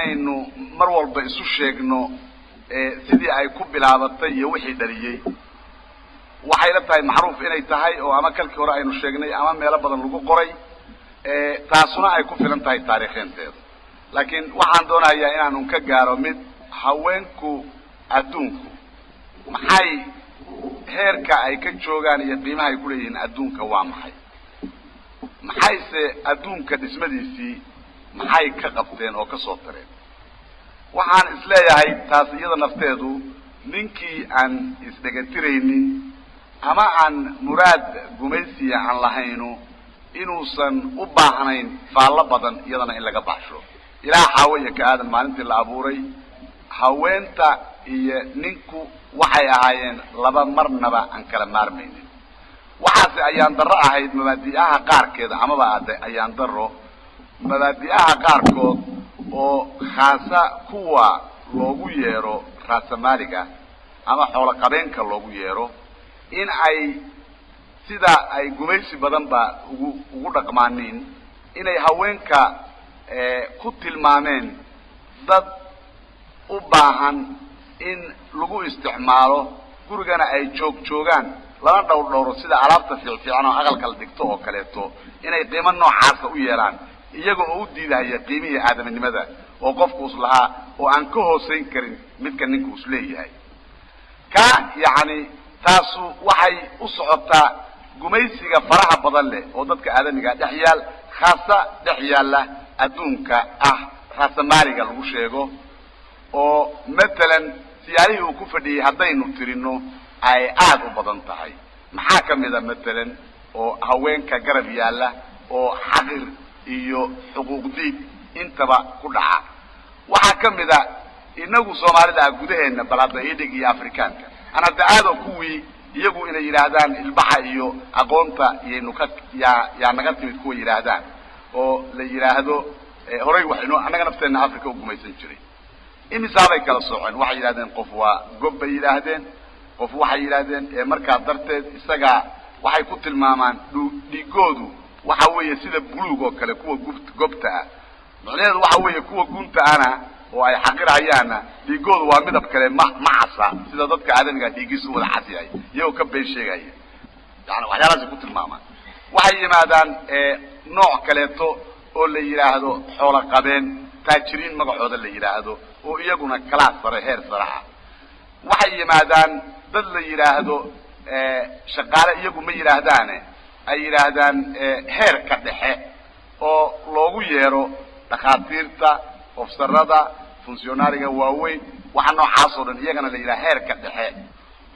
Aynu mar walba isu sheegno sidii ay ku bilaabatay iyo wixii dhaliyey. Waxay la tahay macruuf inay tahay oo ama kalkii hore aynu sheegnay ama meelo badan lagu qoray, taasuna ay ku filan tahay taariikheenteeda. Laakiin waxaan doonayaa inaanun ka gaaro mid: haweenku adduunku maxay heerka ay ka joogaan iyo qiimaha ay kuleeyihiin adduunka waa maxay? Maxayse adduunka dhismadiisii maxay ka qabteen oo ka soo tareen? Waxaan isleeyahay taas iyada nafteedu ninkii aan isdhegatiraynin ama aan muraad gumaysiya aan lahaynu inuusan u baahnayn faallo badan iyadana in laga baxsho. Ilaa Xaawo iyo ka Aadan maalintii la abuuray, haweenta iyo ninku waxay ahaayeen laba marnaba aan kala maarmaynin. Waxaase ayaan darro ahayd mabaadi'aha qaarkeeda, amaba ade ayaan darro mabaadi'aha qaarkood oo khaasa kuwa loogu yeero raasamaaliga ama xoolo qabeenka loogu yeero, in ay sida ay gumaysi badan ba ugu dhaqmaaniin inay haweenka ku tilmaameen dad u baahan in lagu isticmaalo, gurigana ay joog joogaan, lana dhowr dhowro sida alaabta fiicfiican oo aqalka la dhigto oo kaleeto, inay qiimo noocaasa u yeelaan, iyaga oo u diidahaya qiimihii aadaminimada oo qofku is lahaa oo aan ka hoosayn karin midka ninku is leeyahay. Ka yacni taasu waxay u socotaa gumaysiga faraha badan leh oo dadka aadamiga dhex yaal, khaasa dhex yaalla adduunka ah raasamaaliga lagu sheego, oo matalan siyaalihii uu ku fadhiyey haddaynu tirino ay aada u badan tahay. Maxaa ka mid a matalan oo haweenka garab yaalla oo xaqir iyo xuquuq diid intaba ku dhaca? Waxaa ka mid a inagu Soomaalida ah gudaheenna, bal hadda idhig iyo Afrikaanka aan hadda aado, kuwii iyagu inay yidhaahdaan ilbaxa iyo aqoonta iyaynu ka yaa naga timid, kuwa yidhaahdaan oo la yidhaahdo horay waxaynu annaga nafteenna Africa u gumaysan jiray, imisaabay kala sooceen? Waxay yidhahdeen qof waa gob bay yidhaahdeen, qof waxay yidhaahdeen markaa darteed isagaa waxay ku tilmaamaan dhiigoodu waxa weeye sida buluug oo kale kuwa gobta ah. Macnaheedu waxa weeye kuwa gunta ana oo ay xaqirahayaanna dhiigoodu waa midab kale, ma casa sida dadka aadamiga dhiiggiisu wada cas yahay, iyagoo ka been sheegaya. Yani waxyaalahaasay ku tilmaamaan. Waxay yimaadaan nooc kaleeto oo la yidhaahdo xoolo qabeen, taajiriin magacooda la yidhaahdo, oo iyaguna kalaas sare, heer sare ah. Waxay yimaadaan dad la yidhaahdo shaqaale, iyagu ma yidhaahdaane, ay yidhaahdaan heerka dhexe oo loogu yeero dhakhaatiirta, ofsarada, funcionariga waaweyn, waxa noocaas oo dhan iyagana la yidhaha heerka dhexe.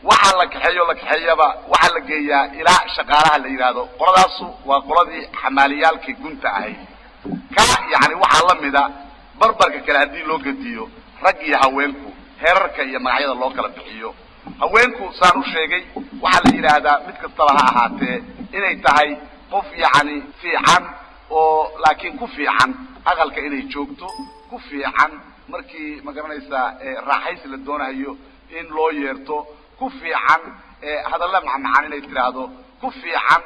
Waxaa la kaxeeyo la kaxeeyaba waxaa la geeyaa ilaa shaqaalaha la yidhaahdo. Qoladaasu waa qoladii xamaaliyaalkii gunta ahayd. Ka yacni waxaa la mida barbarka kale haddii loo gediyo rag iyo haweenku heerarka iyo magacyada loo kala bixiyo. Haweenku saan u sheegay waxaa la yidhaahdaa mid kastaba ha ahaatee inay tahay qof yacni fiican oo laakiin ku fiican aqalka inay joogto, ku fiican markii ma garanaysaa raaxaysi la doonayo in loo yeerto, ku fiican hadalla macmacaan inay tidhaahdo, ku fiican.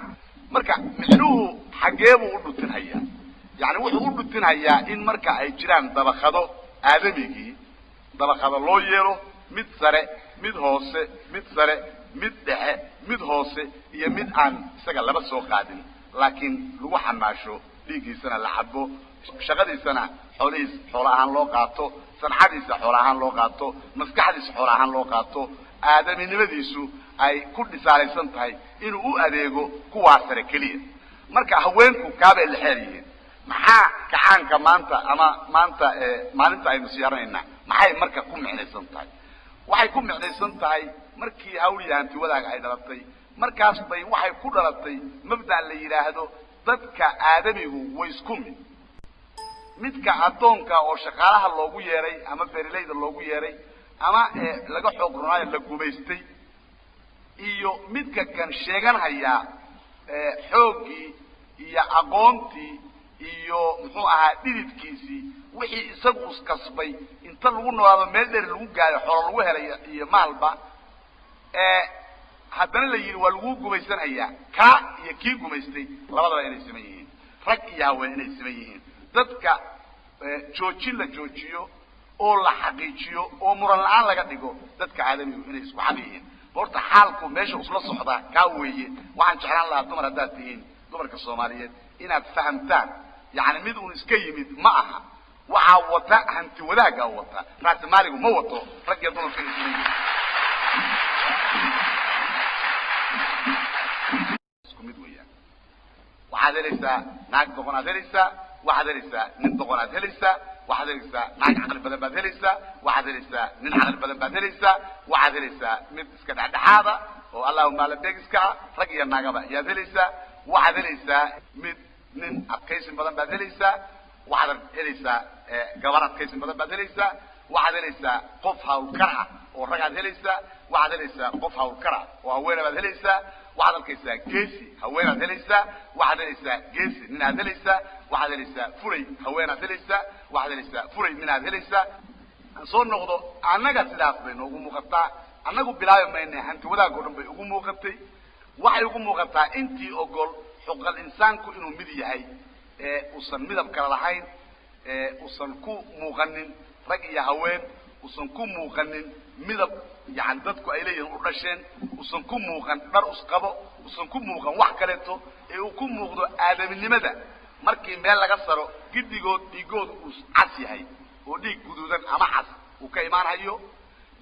Marka micnuhu xaggee buu u dhutinhayaa? Yani wuxuu u dhutinhayaa in marka ay jiraan dabakado aadamigii dabakado loo yeelo, mid sare, mid hoose, mid sare, mid dhexe, mid hoose iyo mid aan isaga laba soo qaadin, laakiin lagu xamaasho, dhiiggiisana la cabo, shaqadiisana xoolihiis xoolo ahaan loo qaato, sancadiisa xoolo ahaan loo qaato, maskaxdiisa xoolo ahaan loo qaato, aadaminimadiisu ay ku dhisaalaysan tahay inuu u adeego kuwaa sare keliya. Marka haweenku kaabay la xeer yihiin. Maxaa kacaanka maanta ama maanta maalinta aynu siyaaranayna maxay marka ku micnaysan tahay? Waxay ku micnaysan tahay markii hawliya hanti wadaaga ay dhalatay, markaas bay waxay ku dhalatay mabda' la yidhaahdo dadka aadamigu way isku mid. Midka addoonka oo shaqaalaha loogu yeeray ama beeralayda loogu yeeray ama laga xoog runaayo la gumaystay iyo midka kan sheeganhayaa xooggii iyo aqoontii iyo muxuu ahaa dhididkiisii, wixii isagu iskasbay inta lagu noolaado meel dheer lagu gaayo, xoolo lagu helay iyo maalba, haddana la yidhi waa laguu gumaysanhayaa, kaa iyo kii gumaystay labadaba inay siman yihiin, rag iyo haween inay siman yihiin, dadka Joojin la joojiyo oo la xaqiijiyo oo muran la'aan laga dhigo dadka aadamigu inay isku xaq yihiin. Horta xaalku meesha usla socdaa kaa weeye. Waxaan jeclaan lahaa dumar haddaad tihiin, dumarka Soomaaliyeed, inaad fahamtaan, yacni mid uun iska yimid ma aha. Waxaa wata hanti wadaaggaa wata, raasimaaligu ma wato rag iyo dumarka inay isku yihiin. Isku mid weeyaan. Waxaad helaysaa naag doqonaad helaysaa, waxaad helaysaa nin doqonaad helaysaa, waxaad helaysaa naag caqli badan baad helaysaa, waxaad helaysaa nin caqli badan baad helaysaa, waxaad helaysaa mid iska dhexdhexaada oo allahuma alabeeg iska ah, rag iyo naagaba yaad helaysaa. Waxaad helaysaa mid nin adkaysin badan baad helaysaa, waxaad helaysaa gabar adkaysin badan baad helaysaa, waxaad helaysaa qof hawlkar ah oo ragaad helaysaa, waxaad helaysaa qof hawlkar ah oo haweena baad helaysaa, waxaad arkaysaa geesi haweenaad helaysaa, waxaad helaysaa geesi ninaad helaysaa, waxaad helaysaa fulay haweenaad helaysaa, waxaad helaysaa fulay ninaad helaysaa. Aan soo noqdo, annaga sidaas bay noogu muuqataa. Annagu bilaabi mayna, hanti wadaag oo dhan bay ugu muuqatay. Waxay ugu muuqataa intii ogol xuquuqal insaanku inuu mid yahay, ee uusan midab kala lahayn, ee uusan ku muuqanin rag iyo haween, uusan ku muuqanin midab yani dadku ay leeyihiin u dhasheen, uusan ku muuqan dhar usqabo, uusan ku muuqan wax kaleeto, ee uu ku muuqdo aadaminimada. Markii meel laga saro giddigood dhiigoodu uu cas yahay oo dhiig guduudan ama cas uu ka imaanhayo,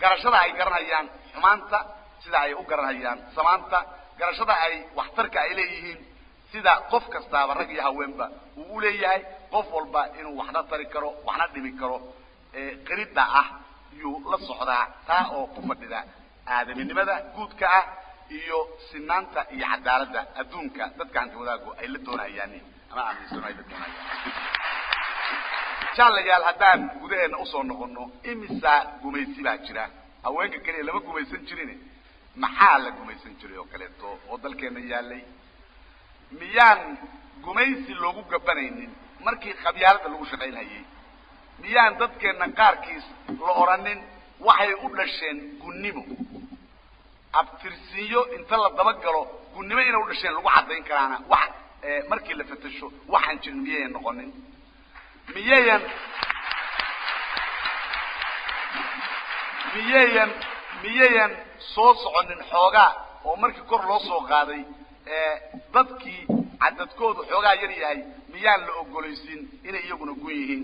garashada ay garanayaan xumaanta sida ay u garanayaan samaanta, garashada ay waxtarka ay leeyihiin sida qof kastaaba rag iyo haweenba uu u leeyahay, qof walba inuu waxna tari karo waxna dhimi karo ee qiridda ah yuu la socdaa, taa oo ku fadhida aadaminimada guudka ah iyo sinaanta iyo cadaaladda adduunka dadka hanti wadaaggu ay la doonayaan ama aaminsano ay la doonayaan. Jaalayaal, haddaan gudaheenna usoo noqono, imisa gumaysi baa jira? Haweenka keliya lama gumaysan jirin, maxaa la gumaysan jiray oo kaleeto oo dalkeenna yaalay? Miyaan gumaysi loogu gabanaynin markii qabyaaladda lagu shaqaynhayay? Miyaan dadkeenna qaarkiis la odhanin waxay u dhasheen gunnimo, abtirsiinyo inta la dabagalo gunnimo inay u dhasheen lagu caddayn karaana? Wax markii la fatasho waxaan jirin miyayan noqonin? Miyayan soo soconin xoogaa oo markii kor loo soo qaaday dadkii cadadkoodu xoogaa yar yahay miyaan la ogolaysin inay iyaguna gun yihiin?